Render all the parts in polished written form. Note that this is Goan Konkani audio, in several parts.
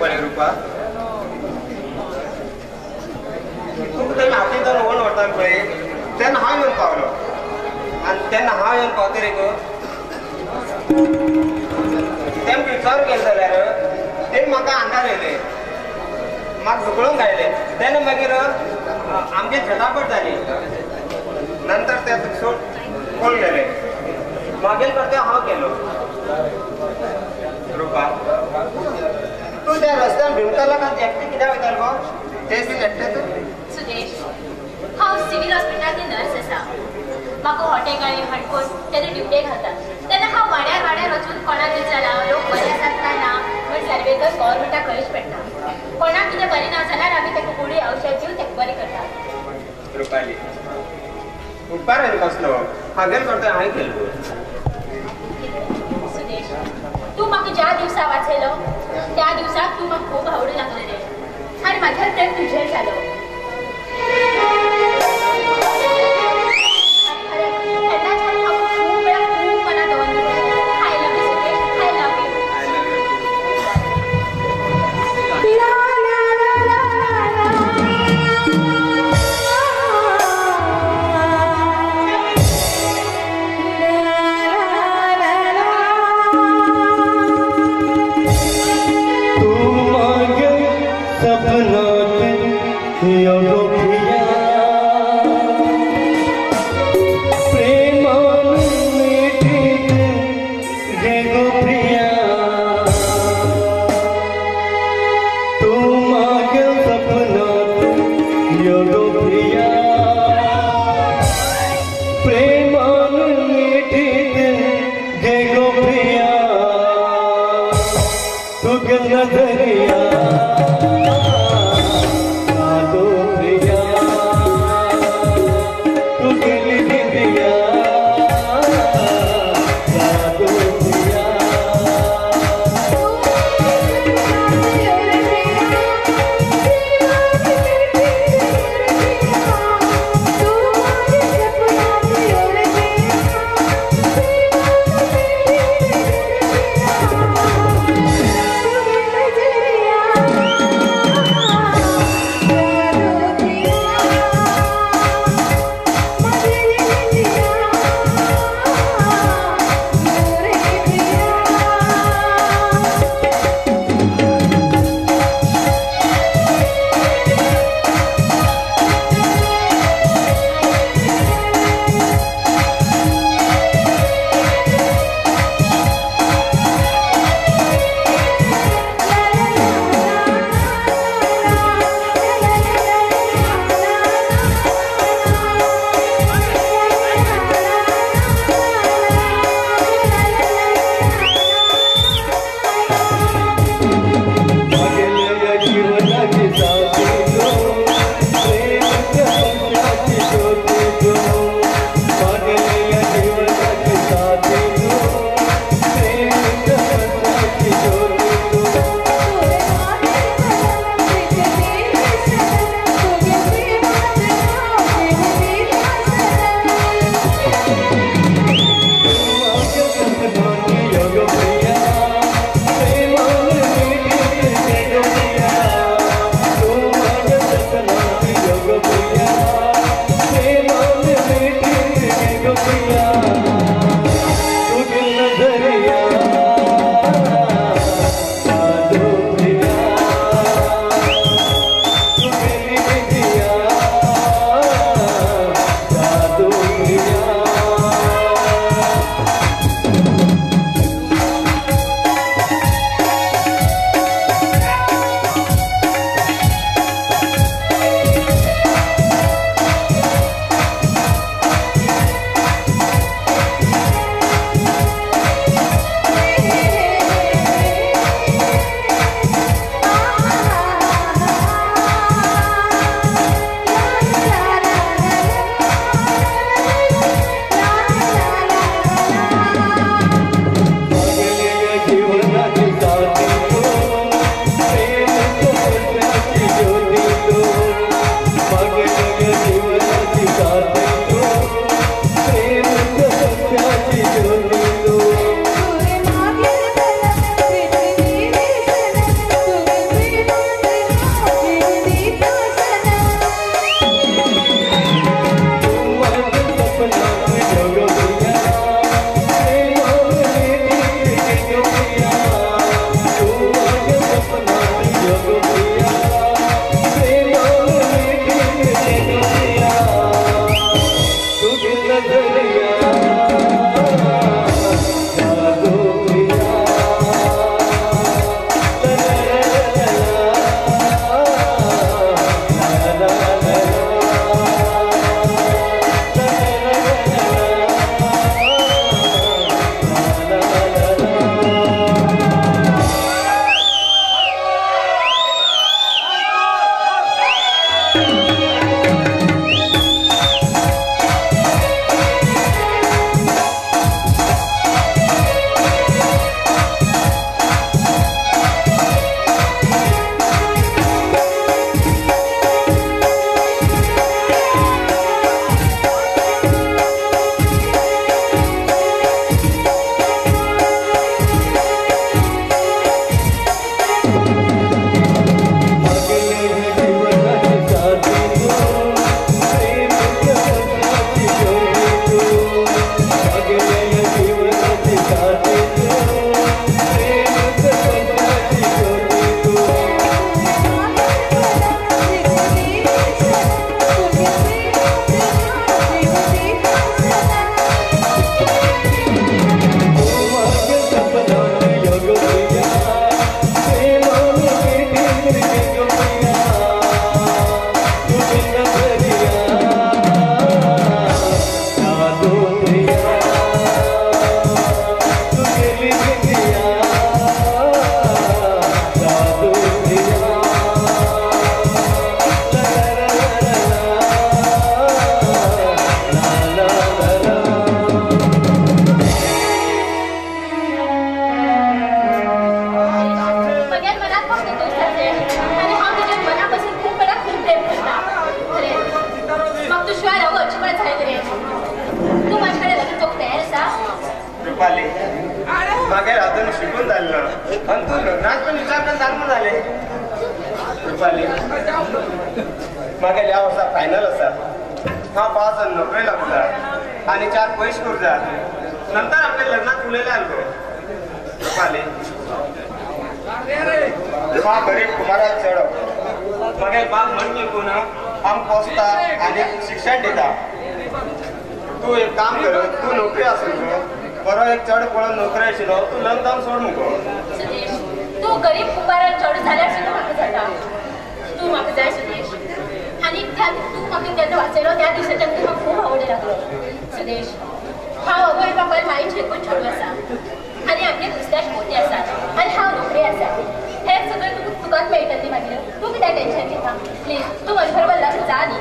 पळय रुपा, तुका तेमी हातीन धरून ओडून व्हरताले पळय, तेन्ना हांव येवन पावलो. आनी तेन्ना हांव येवन पावतरीक तेमकां विचारूंक गेले जाल्यार तेमी म्हाका आंगार येयले, म्हाका धुकळूंक आयले. तेन्ना मागीर आमगे झटापट जाली. नंतर ते सोड कोण गेले, मागीर करते हांव गेलो. रुपा, तूं त्या रस्त्यान भिमताला एकटें कित्याक वयतालो गो? ते बीन एकटें तूं? सुदेश, हांव सिवील हॉस्पिटलांत नर्स आसा. म्हाका हॉटेक आनी हणकोण तेन्ना ड्युटे घालतात. तेन्ना हांव वाड्यार वाड्यार वचून कोणाक कितें जालां, लोक बरे आसात काय ना म्हण सर्वे कर गव्हर्मेंटाक खरेंच पडटा. कोणाक कितें बरें ना जाल्यार आमी ताका गोळी औषध दिवन ताका बरें करतात. रुपाली, उपकार आनी कसलो हांगेल करता हांवें केलो. सुदेश, तूं म्हाका ज्या दिवसा वाचयलो त्या दिवसाक तूं म्हाका खूब आवडूं लागलें रे, आनी म्हाजेर प्रेम तुजेर जालो. खूब वेळा खूब मनां दवरली. I love you Sudesh, I love you. Yeah. Rupali मागीर अजून शिकून जालें ना आनी तूं लग्नाक पण विचार करून जालें म्हूण जालें. रुपाली मागीर ह्या वर्सा फायनल आसा. हांव पास जावन नोकरी लागता आनी 4 पयशे करूं नंतर आपल्या लग्नाक उलयलें आमकां. रुपाली हांव गरीब कुमाराक चेडो. मागीर बाप म्हण विकून आमकां पोसता आनी शिक्षण दिता. तूं एक काम कर, तूं नोकरी आसून गो बरो एक चड पळोवन नोकरी आशिल्लो तूं लग्न जावन सोड मुगो. सुदेश तूं गरीब कुंभारान चेडो जाल्यार सुद्दां म्हाका जाता. तूं म्हाका जाय सुदेश. आनी त्या तूं म्हाका जेन्ना वाचयलो त्या दिसाच्यान तूं म्हाका खूब आवड लागलो. सुदेश हांव आवय बापाय माईचें एकूच चेडूं आसा आनी आमगे दुसऱ्याक मोटी आसा आनी हांव नोकरी आसा. हें सगळें तुका तुकाच मेळटलें मागीर. तूं कित्याक टेंशन घेता? प्लीज तूं म्हजे बरोबर लग्न जा न्ही.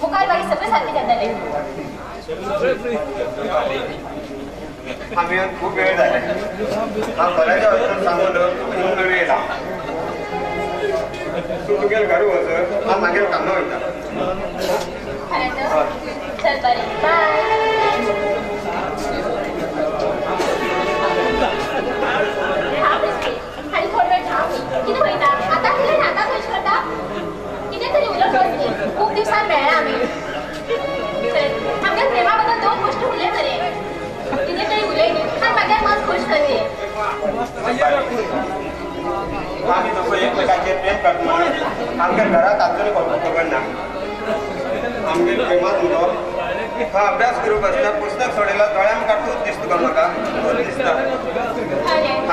मुखार मागीर सगळें सारकें जातलें. आमी येवन खूब वेळ जाले. हांव घराच्या वचून सांगून तूं येवन वेळ येयला. तूं तुगेले घर वच, हांव मागीर कामां वयता. खरें तर? चल बरें, बाय. आनी थोडो वेळ थांब. कितें वयता आतां? कितें आतां खंयच करता? कितें तरी उलोवप बसली. खूब दिवसान मेळ्ळा आमी. आमच्या प्रेमा बद्दल 2 गोश्टी उलय मरे. कितें तरी उलय न्ही आनी मागीर मन खूश जातलें. आमी दोगूय एकमेकाचेर प्रेम करता म्हणून आमच्या घराक आजून खबर ना. आमगे प्रेमात मुगो हा अभ्यास करूंक आसता. पुस्तक सोडयला दोळ्या मुखार तूंच दिसता गो म्हाका, तूंच दिसता.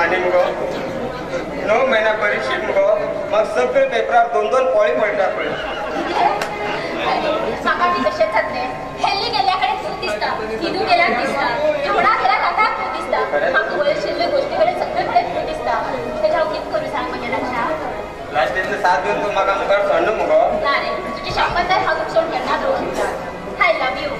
आनी मुगो 9 म्हयन्या परिक्षेक मुगो म्हाका सगळे पेपरार 2-2 पोळी पडटा पळय. म्हाका बी तशेंच जातलें. हेल्ली गेल्ल्या कडेन तूं दिसता, हिंदू गेल्यार दिसता, जेवणा गेल्यार आतां तूं दिसता. म्हाका वयर गोश्टी कडेन सगळे कडेन तूं दिसता. तेजें हांव कितें करूं सांग म्हज्या लक्षाक? लास्टेचो 7 दिवस तूं म्हाका मुखार सोडना मुगो. ना रे, तुजी शपथ तर हांव तुका सोडून केन्नाच वचूंक ना. I love you.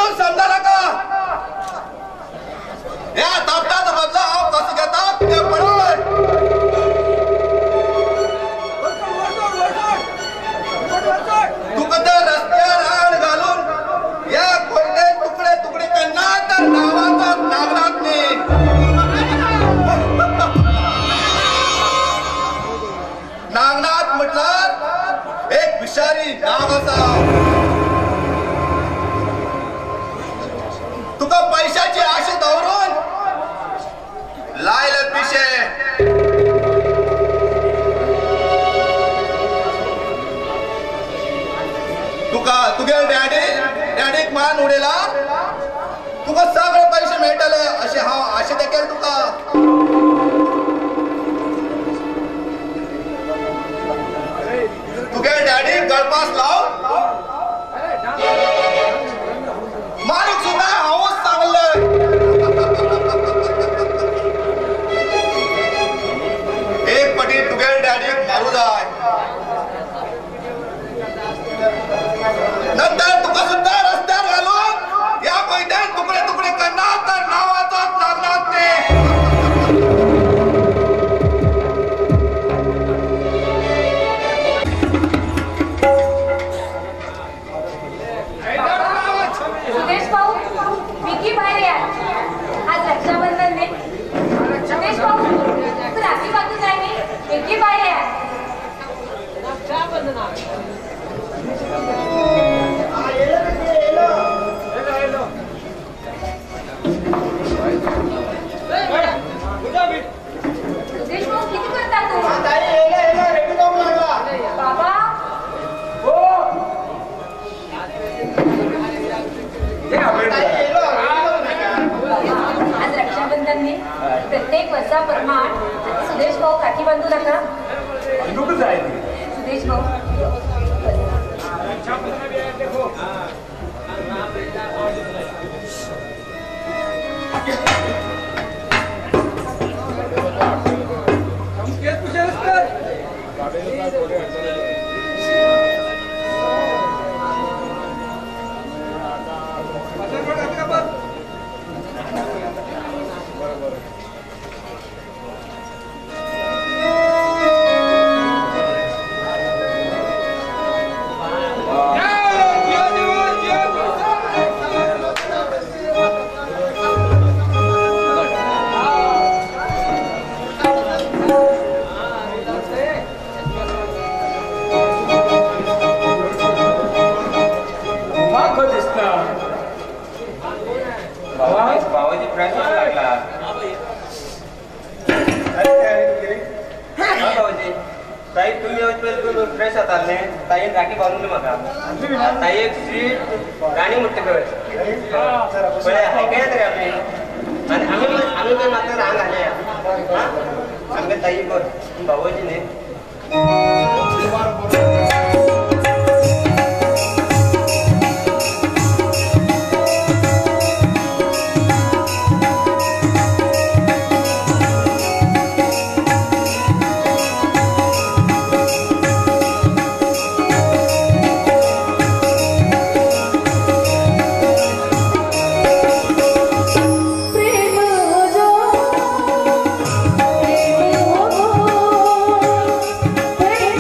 म्हणून समजा नका. या तापटाचा बदला हांव कसो घेता ते पळय. तुका तर रस्त्यार आड घालून या कोयते तुकडे तुकडे करना तर नावाचा नागनाथ न्ही. नागनाथ म्हटल्यार एक विषारी नाग आसा. तुका पैशाची आशा दवरून लायले पिशे. तुका तुगे डॅडी डॅडीक मान उडयला, तुका सगळे पैसे मेळटले अशें हांव आशा दाखयल तुका. तुगे डॅडीक गळपास लाव मारूंक सुद्दां हांवूच सांगलें. एक पटी तुगे डॅडीक मारूं जाय, नंतर तुका सुद्दां रस्त्यार घालून ह्या कोयत्यान तुकडे तुकडे करना तर नावाचोच नागनाथ न्ही. सुदेश भाऊ विकी बाहेर या. आज रक्षाबंधन न्ही. सुदेश भाऊ तू राखी बांधू जाय न्ही, विकी बाहेर या. सुदेश भाऊ किती करता तू? बाबा आज रक्षाबंधन न्ही, प्रत्येक वर्षाप्रमाण आता सुदेश भाऊ राखी बांधू नका. सुदेश भाऊ भावाजी प्रश्न लागला. भावाजी ताई तुम्ही येवचे फ्रेश जाताले न्ही, ताईन राखी बांदून म्हाका. ताई एक स्वीट राणी म्हणटा पळय पळय आयकया तरी आमी आनी आमी आमी पळय मात्र रांग घालया. आमगे ताई कर भावोजी न्ही. प्रेम हो जो प्रेम हो प्रेम।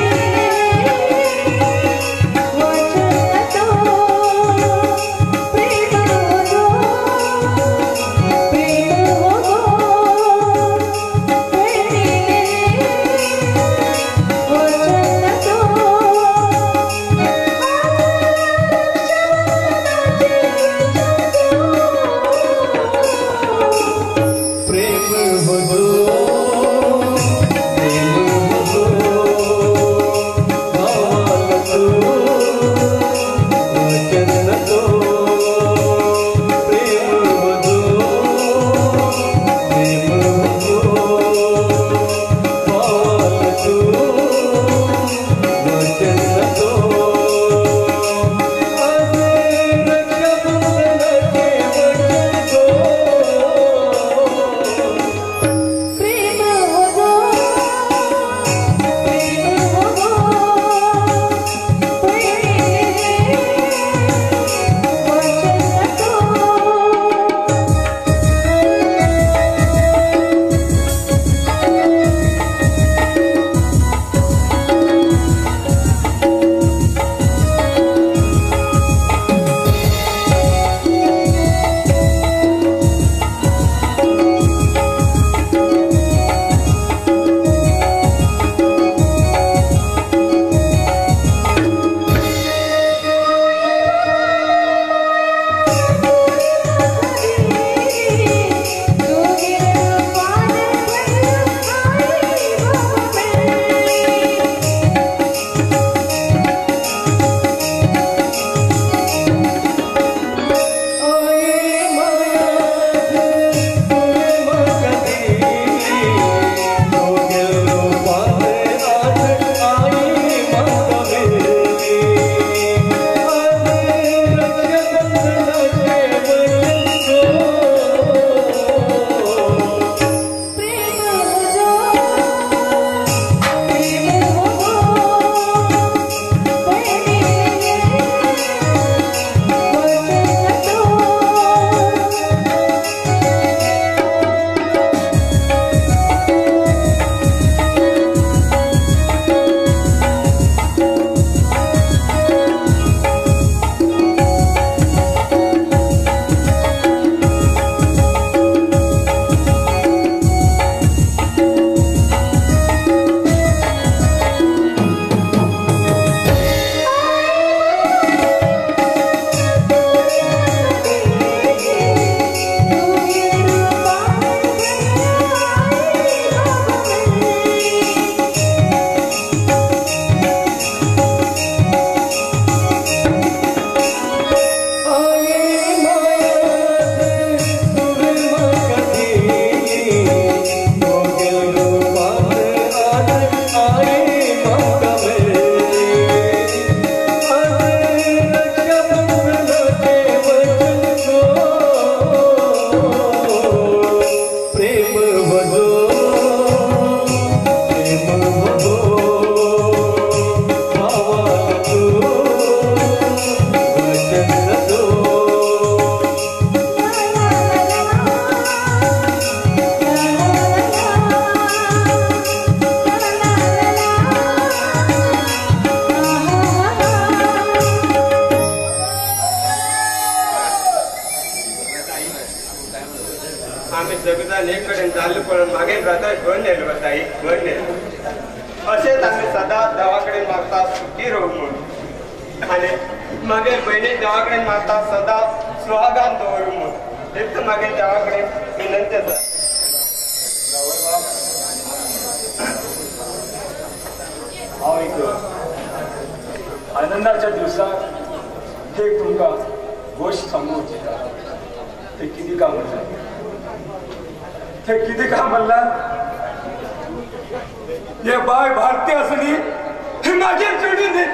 जगदान एक कडेन जाल्लें पळोवन मागीर ब्रदर घेवन येयलो ताई, घेवन येयलो. अशेंच आमी सदांच देवा कडेन मागता सुखी रोव म्हूण आनी मागीर भयणीक देवा कडेन मागता सदांच सुहागान दवरूं म्हूण. हेच मागीर देवा कडेन विनंती आसा. हांव एक आनंदाच्या दिवसाक एक तुमकां गोश्ट सांगू इच्छिता. ते कितें काय म्हणलें, ते कितें काय म्हणलां, हे बाय भारती आसली ही मागीर चेडून दी.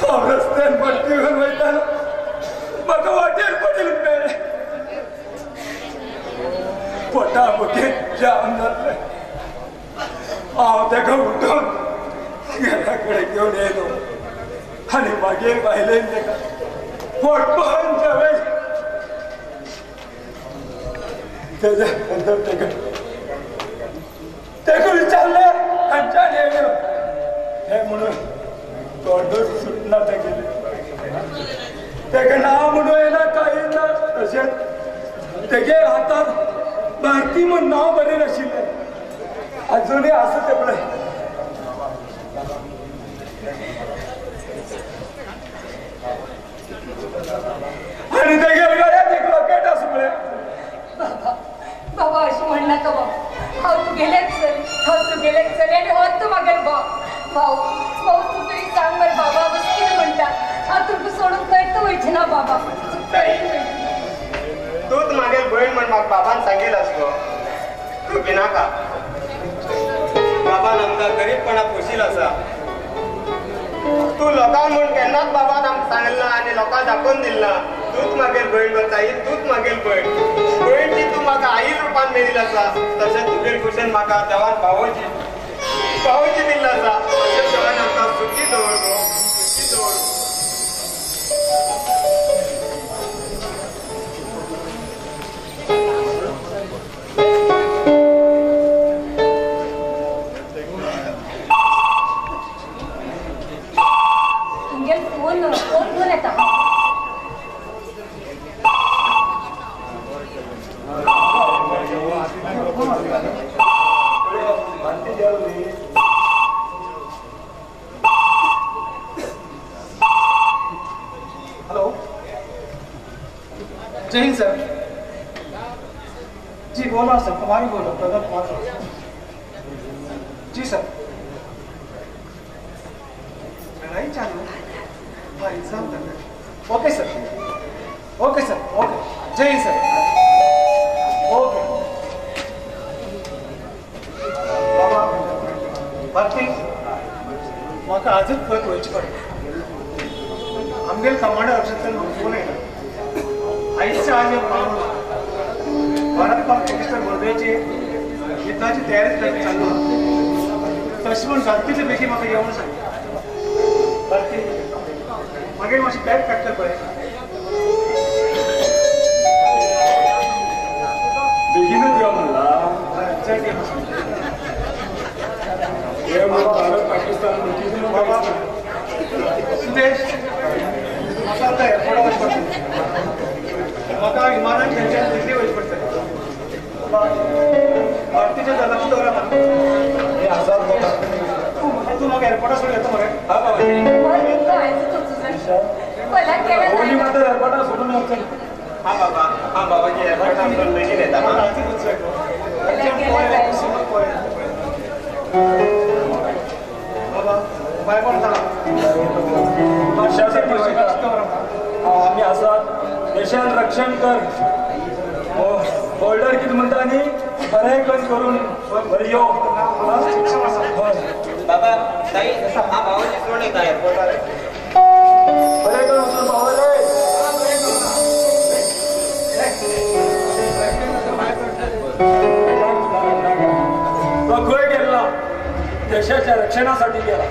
हांव रस्त्यान भटकी घेवन वयतालो, म्हाका वाटेर पडिल्लें मेळ्ळें. पोटा मुखेर जाम जाल्लें. हांव ताका उठोवन घरा कडेन घेवन येयलो आनी मागीर बायलेन ताका पोट भरून जेवयलें. तेज्या नंतर ताका ताका विचारलें खंयच्यान येयलो हें म्हणून तोंडूच सुटना तेगेलें. ताका ना म्हणून येना कांय ना. तशेंच तेगे हातार भारती म्हूण नांव बरें नाशिल्लें, अजूनय आसा तें पळय. आनी तेगे गळ्यात एक लॉकेट आसा पळय. बाबा बाबा अशें म्हणनाका बाबा, हांव तुगेलेंच चली, हांव तुगेलेंच चली आनी होच तूं म्हागेलो भाव. भाऊ भाऊ तूं तरी सांग मरे बाबा, बस कितें म्हणटा, हांव तुमकां सोडून खंयच वयचें ना बाबा. तूंच मागीर भयण म्हण म्हाका बाबान सांगील आसलो. तूं भिनाका, बाबान आमकां गरीबपणा पोशील आसा. तूं लोकांक म्हूण केन्नाच बाबान आमकां सांगलें ना आनी लोकांक दाखोवन दिलें ना. तूंच मागीर भयण गो ताई, तूंच मागीर भयण. भयण ती तूं म्हाका आई रुपान मेळिल्ली आसा, तशेंच तुगेर कुशेन म्हाका देवान भावोजी भावोजी दिल्लो आसा. तशें देवान आमकां सुखी दवर गो, सुखी दवर. फोन येता. हेलो, जय हिंद सर. जी बोल रहा हूँ सर, कुमार ही बोल रहा हूँ, प्रगत कुमार जी सर. लड़ाई चालू है, हाँ एग्जाम कर रहे. Okay sir, okay sir, okay. जय हिंद सर. ओके बाबा भारती, म्हाका आजूच परत वयचें पडलें. आमगेले कमांडर ऑफिसांतल्यान म्हाका फोन येयला, आयच्या आज पावून भारत पाक पाकिस्तान बरोबरची युद्धाची तयारी चालू आसा. तशें म्हूण जाता बेगीन म्हाका येवंक सांग. भारती मागीर मातशें बॅग पॅक कर पळय. बेगीनच यो म्हणला. अर्जंट यो. भारत पाकिस्तान. बाबा सुदेश, म्हाका आतां एअरपोर्टार वचचें पडटलें. म्हाका विमानान थंयच्यान दिल्ली वचचें पडटलें. भारतीचें लक्ष दवरा. हे आसा तूं म्हाका एअरपोर्टार सोडून येता मरे? हा बाबा, एअरपोर्टार सोडून वचचें. हा बाबा, हा बाबाजी एअरपोर्टार सोडून बेगीन येता. बाबा बाय कोण आमी आसा देशान रक्षण कर. बॉर्डर कितें म्हणटा न्ही, बरें करून बरें यो. बाबा ताई, हा भावाजी सोडून येता एअरपोर्टार. बरें कर वचून पावले. तो खंय गेला, देशाच्या रक्षणासाठी गेला.